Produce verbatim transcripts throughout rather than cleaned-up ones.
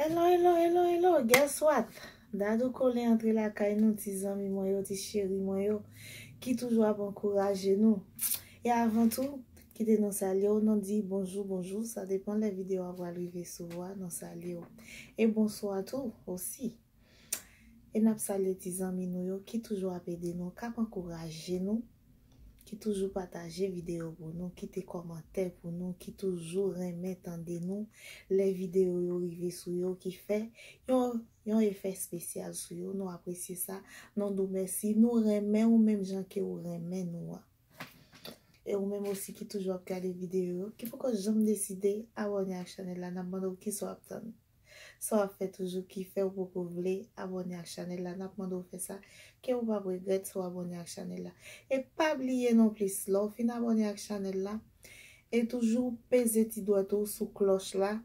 Hello, hello, hello, hello, guess what? Dadou Colin antre lakay nou, ti zanmi mwen yo, ti cheri mwen yo, ki toujou ap ankouraje nou. E avan tou, kite nou salye w, nou di bonjou, bonjou, sa depan lè videyo a pral rive sou ou a, nou salye w. E bonswa tou osi. E n ap salye ti zanmi nou yo ki toujou ap ede nou, k ap ankouraje nou, ki toujou pataje videyo pou nou, kite kòmantè pou nou, ki toujou renmen tande nou lè videyo yo rive sou yo, ki fè yon, yon efè espesyal sou yo. Nou apresye sa, nou di w mèsi, nou renmen w menm jan ke w renmen nou an. E ou menm osi ki toujou ap gade videyo yo, ki poko janm deside abòne ak chanèl la, n ap mande w kisa w ap tann. Sa w ap fè toujou ki fè w poko vle abòne ak chanèl la, n ap mande w fè sa, ke ou p ap regrèt si w abòne ak chanèl la. E pa bliye non plis, lè w fin abòne ak chanèl la, e toujou peze ti dwèt ou sou klòch la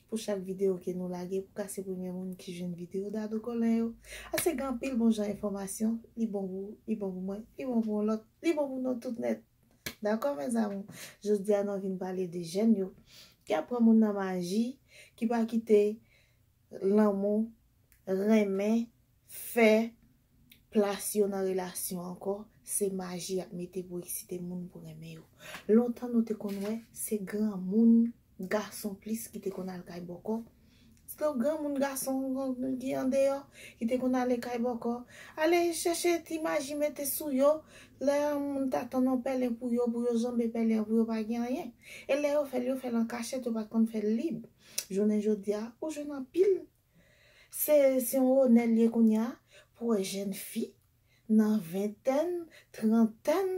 pou chak videyo ke nou lage, pou ka se premye moun ki jwenn videyo Dadou Colin yo. Paske gen anpil bon jan enfòmasyon, li bon pou ou, li bon pou mwen, li bon pou yon lòt, li bon pou nou tout nèt. Dakò, mes amours? Jodi a, nou vin pale de jèn yo ki ap pran moun nan maji, ki pa kite lanmou, renmen, fè plas yo nan relasyon ankò. Se maji y ap mete pou eksite moun pou renmen yo. Lontan, nou te konn wè se granmoun, gason plis ki te konn al kay bòkò. Se yon granmoun gason ki andeyò, ki te konn ale kay bòkò. Ale chèche ti maji mete sou yo. Lè yon moun ta tann yon pèlen pou yo, pou yo janbe pèlen an, pou yo pa gen anyen. E lè yo fè l, yo fè l an kachèt, yo pa t konn fè l lib. Jounen jodi a, ou jwenn anpil. Se, se yon onè l ye kounye a pou wè jèn fi nan ventèn, trantèn,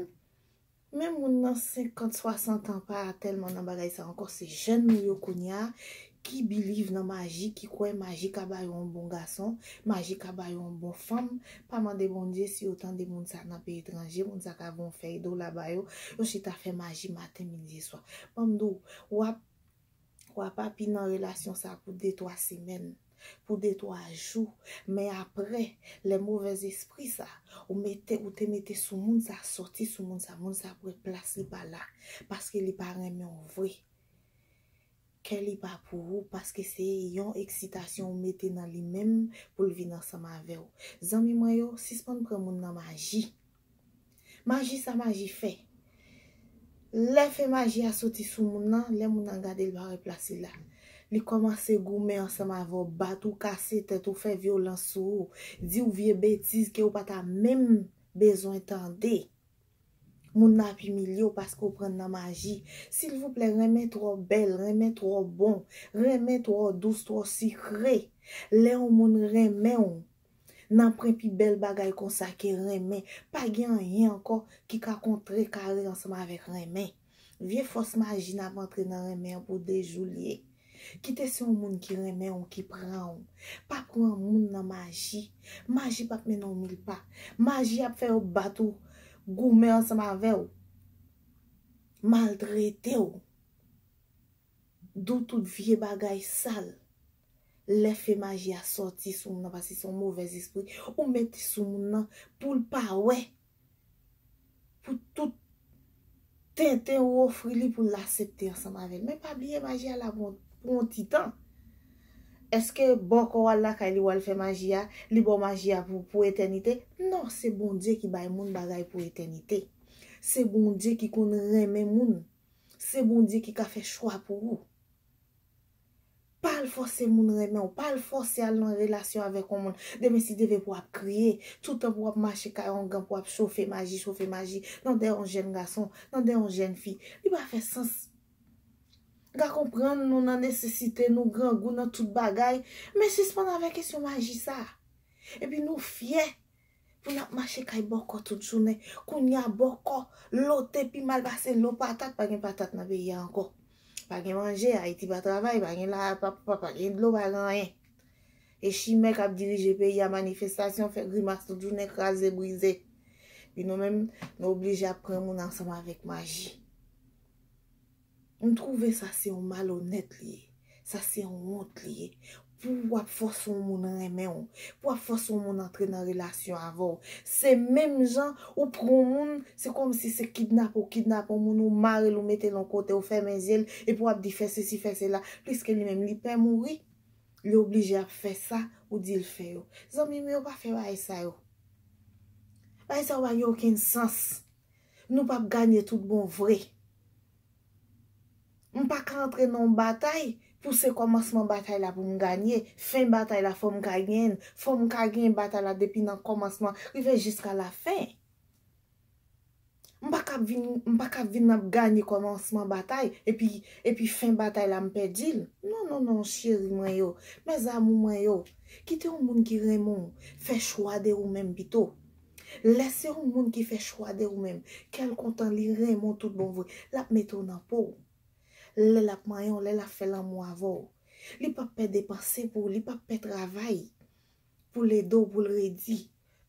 menm moun nan senkant, swasant an pa tèlman nan bagay sa ankò. Se jèn nou yo kounye a ki believe nan maji, ki kwè maji ka ba yo yon bon gason, maji ka ba yo yon bon fanm. Pa mande Bondye si yo tande moun sa nan peyi etranje, moun sa ka voye yon fèy dola ba yo, yo chita fè maji maten, midi e swa. Ban m di w, w ap, w ap api nan relasyon sa pou de, twa semèn, pou de, twa jou. Men aprè, lè movèzespri sa, ou mete, ou te mete sou moun sa, sòti sou moun sa, moun sa ap wè plas li pa la, paske li pa renmen w vre. Kè li pa pou ou, paske se yon eksitasyon ou mete nan li menm pou l vin ansanm avè w. Zanmi mwen yo, sispann pran moun nan maji. Maji sa maji fè. Lè fè maji a soti sou moun nan, lè moun nan gade l pa wè plas li la, li kòmanse goumen ansanm avè w, bat ou, kase tèt ou, fè vyolans sou ou, di w vye betiz ke ou pa ta menm bezwen tande. Moun nan ap imilye w paske w pran nan maji. Silvouplè, renmen twò bèl, renmen twò bon, renmen twò dous, twò sikre. Lè yon moun renmen w, nan pwen pi bèl bagay konsa ke renmen. Pa gen anyen ankò ki ka kontrekare ansanm avèk renmen. Vye fòs maji n ap antre nan renmen an pou de jou l ye. Kite se yon moun ki renmen w ki pran w. Pa pran moun nan maji. Maji p ap mennen w mil pa. Maji ap fè yo bat ou, goumen ansanm avè w, maltrete w, di w tout vye bagay sal. Lè fè maji a sòti sou moun nan, paske se yon movèzespri ou mete sou moun nan pou l pa wè. Pou tout tenten ou ofri li pou l aksepte ansanm avè l. Men pa bliye maji a la pou, pou yon ti tan. Èske bòkò w al lakay li, w al fè maji a, li ba w maji a pou, pou etènite? Non, se Bondye ki bay moun bagay pou etènite. Se Bondye ki konn renmen moun. Se Bondye ki ka fè chwa pou ou. Pa al fòse moun renmen w, pa al fòse al nan relasyon avèk yon moun. Demen si Dye vle pou w ap kriye, toutan pou w ap mache kay ongan, pou w ap chofe maji, chofe maji, nan dèyè yon jèn gason, nan dèyè yon jèn fi. Li pa fè sans. N ka konprann nou nan nesesite, nou grangou nan tout bagay, men sispann avèk kesyon maji sa. Epi nou fyè pou n ap mache kay bòkò tout jounen. Kounye a bòkò, lo te pi mal pase lo patat, pa gen patat nan peyi a ankò. Pa gen manje, Ayiti pa travay, pa gen la, pa, pa, pa gen dlo, pa gen anyen. E chimè k ap dirije peyi a, manifestasyon, fè grimas tout jounen, kraze, brize. Epi nou menm, nou oblije ap pran moun ansanm avèk maji. M twouve sa se yon malonèt li ye. Sa se yon wont li ye. Pou w ap fòse yon moun renmen w, pou w ap fòse yon moun antre nan relasyon avè w. Se menm jan ou pran yon moun, se kòmsi se kidnape w kidnape yon moun, ou mare l, ou mete l yon kote, ou fèmen zye l, epi w ap di fè sesi, fè sela, pliske li menm li pè mouri. Li oblije ap fè sa ou di l fè yo. Zanmi m yo, pa fè bagay sa yo. Bagay sa yo pa gen okenn sans. Nou p ap ganye tout bon vre. M pa ka antre nan yon batay pou se kòmansman batay la pou m ganye. Fen batay la fò m ka genyen. Fò m ka genyen batay la depi nan kòmansman rive jiska lafen. M pa ka vin, m pa ka vin ap ganye kòmansman batay, epi, epi fen batay la m pèdi l. Non, non, non, cheri mwen yo, mes amours mwen yo, kite yon moun ki renmen w fè chwa de ou menm pito. Lè se yon moun ki fè chwa de ou menm, kè l kontan, li renmen w tout bon vre, l ap mete w nan po w. Lè l ap manyen w, lè l ap fè lanmou avè w, li p ap pè depanse pou ou, li p ap pè travay pou l ede w, pou l redi,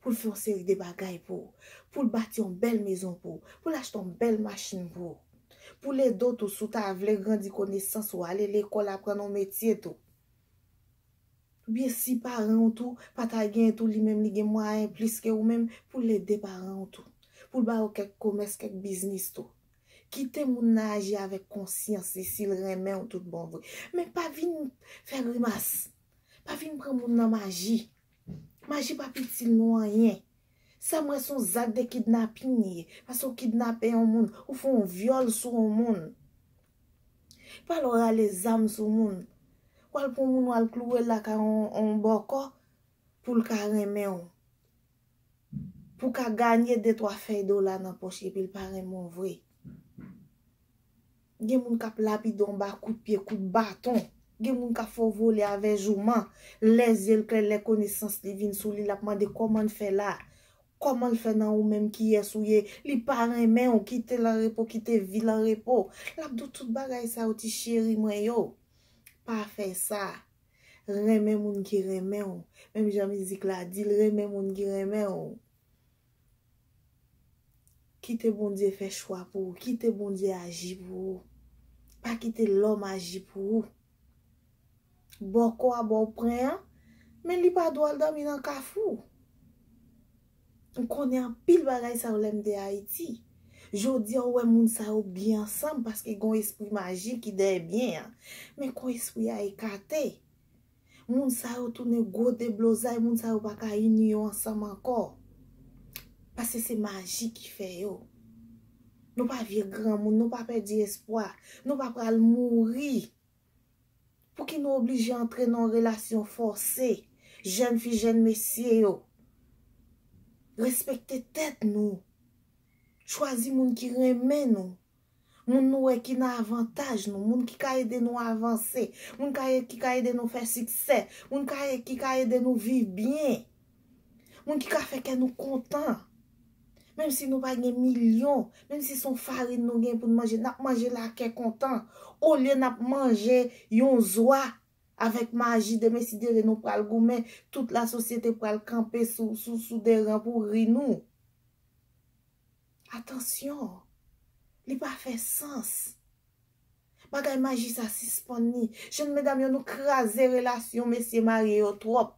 pou l fè yon seri de bagay pou ou, pou l bati yon bèl mezon pou ou, pou l achte yon bèl machin pou ou, pou l ede w tou, si w ta vle grandi konesans ou, ale lekòl, aprann yon metye tou. Oubyen si paran w tou pa ta genyen tou, li menm li gen mwayen plis ke ou menm, pou l ede paran w tou, pou l ba yo kèk komès, kèk biznis tou. Kite moun nan aji avèk konsyans li, si l renmen w tout bon vre. Men pa vin fè grimas. Pa vin pran moun nan maji. Maji p ap itil nou anyen. Sa m wè se yon zak de kidnapin li ye. Paske w kidnape yon moun, ou fè yon vyòl sou yon moun. Epi w al rale zam sou moun. W al pran moun, w al klouwe l lakay yon, yon bòkò pou l ka renmen w. Pou w ka ganye de twa fèy dola nan pòch epi l pa renmen w vre. Gen moun k ap lapide w anba kout pye, kout baton. Gen moun k ap fè w vole avè jouman. Lè zye l klè, lè konesans li vin sou li, l ap mande kòman l fè la. Kòman l fè nan ou menm kiyès ou ye? Li pa renmen w, kite l an repo, kite vi l an repo. L ap di w tout bagay sa yo, ti cheri mwen yo. Pa fè sa. Renmen moun ki renmen w. Menm jan mizik la di l, renmen moun ki renmen w. Kite Bondye fè chwa pou ou. Kite Bondye aji pou ou. Pa kite lòm aji pou ou. Bòkò a ba w pren an, men li pa dwe al dòmi nan kafou. M konnen anpil bagay sa yo lè m te Ayiti. Jodi a, ou wè moun sa yo byen ansanm paske gen yon espri maji ki dèyè byen an. Men kon espri a ekate. Moun sa yo tounen gwo deblozay, moun sa yo pa ka ini yo ansanm ankò. Paske se maji ki fè yo. Nou pa vye granmoun, nou pa pèdi espwa, nou pa pral mouri. Pouki nou oblije antre nan yon relasyon fòse? Jèn fi, jèn mesye yo, respekte tèt nou. Chwazi moun ki renmen nou. Moun nou wè ki nan avantaj nou, moun ki ka ede nou avanse, moun ka, ki ka ede nou fè siksè, moun ka, ki ka ede nou viv byen. Moun ki ka fè kè nou kontan. Menm si nou pa gen milyon, menm si se yon farin nou gen pou n manje, n ap manje l a kè kontan. Olye n ap manje yon zwa avèk maji, demen si Dye vle nou pral goumen, tout lasosyete pral kanpe sou, sou, sou de ran pou ri nou. Atansyon, li pa fè sans. Bagay maji sa sispann li. Jèn medam yo, nou kraze relasyon mesye marye yo twòp.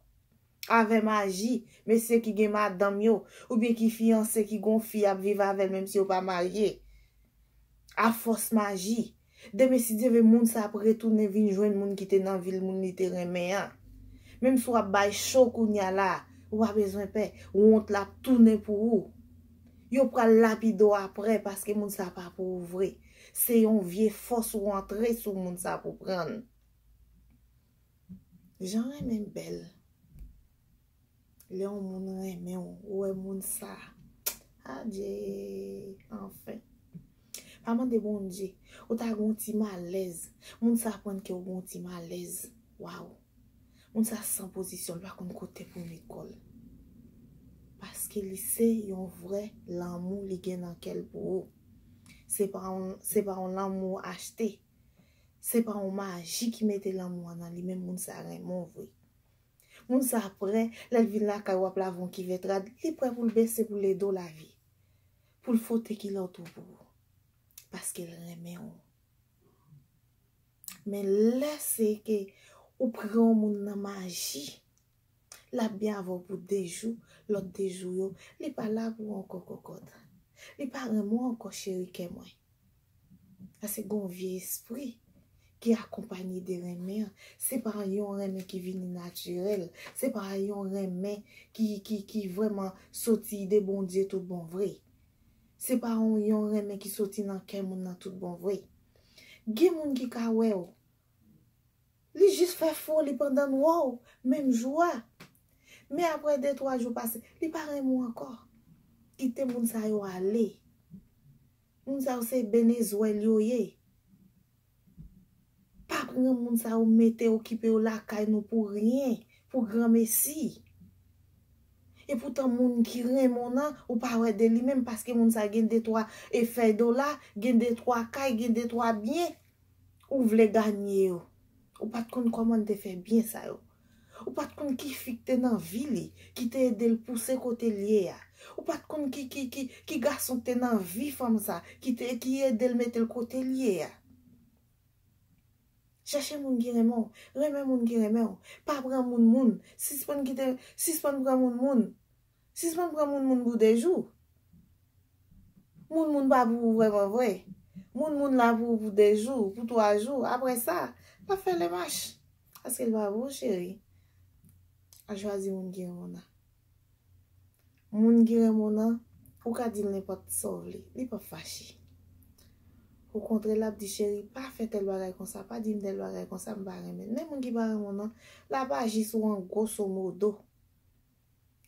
Avè maji, mesye ki gen madanm yo, oubyen ki fiyanse, ki gon fi ap viv avè l menm si yo pa marye. Afòs maji, demen si Dye vle moun sa ap retounen vin jwenn moun ki te nan vi l, moun li te renmen an. Menm si w ap bay cho kounya la, ou pa bezwen pè, wont la ap tounen pou ou. Yo pral lapide w aprè paske moun sa pa pou ou vre. Se yon vye fòs ou antre sou moun sa pou pran l. Jan renmen bèl. Lè yon moun renmen w, ou wè moun sa. Adye, anfen. Pa mande Bondye. Ou ta gen yon ti malèz. Moun sa aprann ke ou gen yon ti malèz. Waw. Moun sa san pozisyon, li pa konn kote pou met kò l. Paske li se yon vrè lanmou li gen nan kè l pou ou. Se pa yon, se pa yon lanmou achte. Se pa yon maji ki mete lanmou an nan li, men moun sa renmen w vre. Moun sa prè, lè l vin lakay ou ap lave yon kivèt rad, li prè pou l bese pou l ede w lave. Pou l fwote kilòt ou pou ou. Paske l renmen w. Men lè se ke ou pran yon moun nan maji, l ap byen avè w pou de jou, lòt de jou yo, li pa la pou ou ankò kòkòt. Li pa renmen w ankò cheri kè mwen. Paske gen yon vye espri ki akonpanye de renmen an. Se pa yon renmen ki vini natirèl. Se pa yon renmen ki, ki, ki vrèman soti de Bondye tout bon vre. Se pa yon, yon renmen ki soti nan kè moun nan tout bon vre. Gen moun ki ka wè w. Li jis fè foli pandan l wè w, menm jou a. Men apre de, twa jou pase, li pa renmen w ankò. Kite moun sa yo ale. Moun sa yo se benezwèl yo ye. Pa pran moun sa yo mete okipe yo lakay nou pou ryen, pou granmesi. Epoutan moun ki renmen w nan, ou pa wè de li menm paske moun sa gen de twa e fèy dola, gen de twa kay, gen de twa byen. Ou vle ganye yo. Ou pa t konn kòman l te fè byen sa yo. Ou pa t konn ki fi k te nan vi li, ki te ede l pouse kote l ye a. Ou pa t konn ki, ki, ki, ki gason k te nan vi fanm sa, ki te, ki ede l mete l kote l ye a. Chèche moun ki renmen w, renmen moun ki renmen w. Pa pran moun moun, sispann kite, sispann pran moun moun. Sispann pran moun moun pou de jou. Moun moun pa pou ou vrèman vre. Moun moun la pou ou pou de jou, pou twa jou. Apre sa, l ap fè lemach. Paske l pa pou ou, cheri. A chwazi moun ki renmen w nan. Moun ki renmen w nan, ou ka di l nenpòt sa w vle. Li p ap fache. Okontrè, l ap di, cheri, pa fè tèl bagay konsa, pa di m tèl bagay konsa, m pa renmen l. Men moun ki pa renmen w nan, l ap aji sou w an gwoso modo.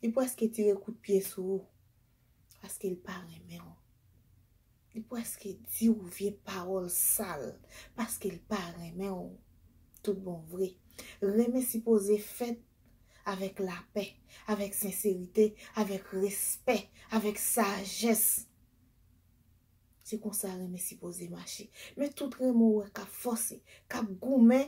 Li prèske tire kout pye sou ou. Paske l pa renmen w. Li prèske di w vye pawòl sal. Paske l pa renmen w. Tout bon vre. Renmen sipoze fèt avèk lapè, avèk senserite, avèk respè, avèk sajès. Se konsa renmen sipoze mache. Men tout renmen w wè k ap fòse, k ap goumen,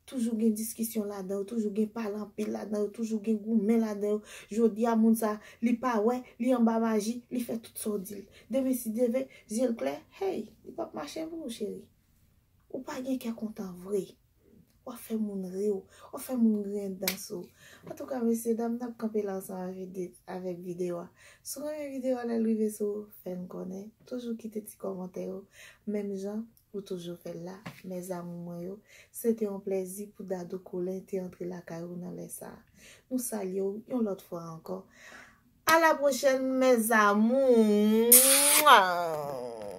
toujou gen diskisyon ladan yo, toujou gen pale anpil ladan yo, toujou gen goumen ladan yo. Jodi a, moun sa, li pa wè, li anba maji, li fè tout sa w di l. Demen, si Dye vle, zye l klè, hey, li p ap mache pou ou, cheri. Ou pa gen kè kontan vre. W ap fè moun ri w, w ap fè moun griyen dan sou w. Antouka, mesye dam, n ap kanpe la ansanm avèk vide-, avèk videyo a. Si w renmen videyo a lè l rive sou ou, fè n konnen. Toujou kite ti kòmantè yo. Menm jan, ou toujou fè l la. Mes amours mwen yo, se te yon plèzi pou Dadou Colin te antre lakay ou nan lè sa a. Nou salye w yon lòt fwa ankò. À la prochaine, mes amours. Mwa!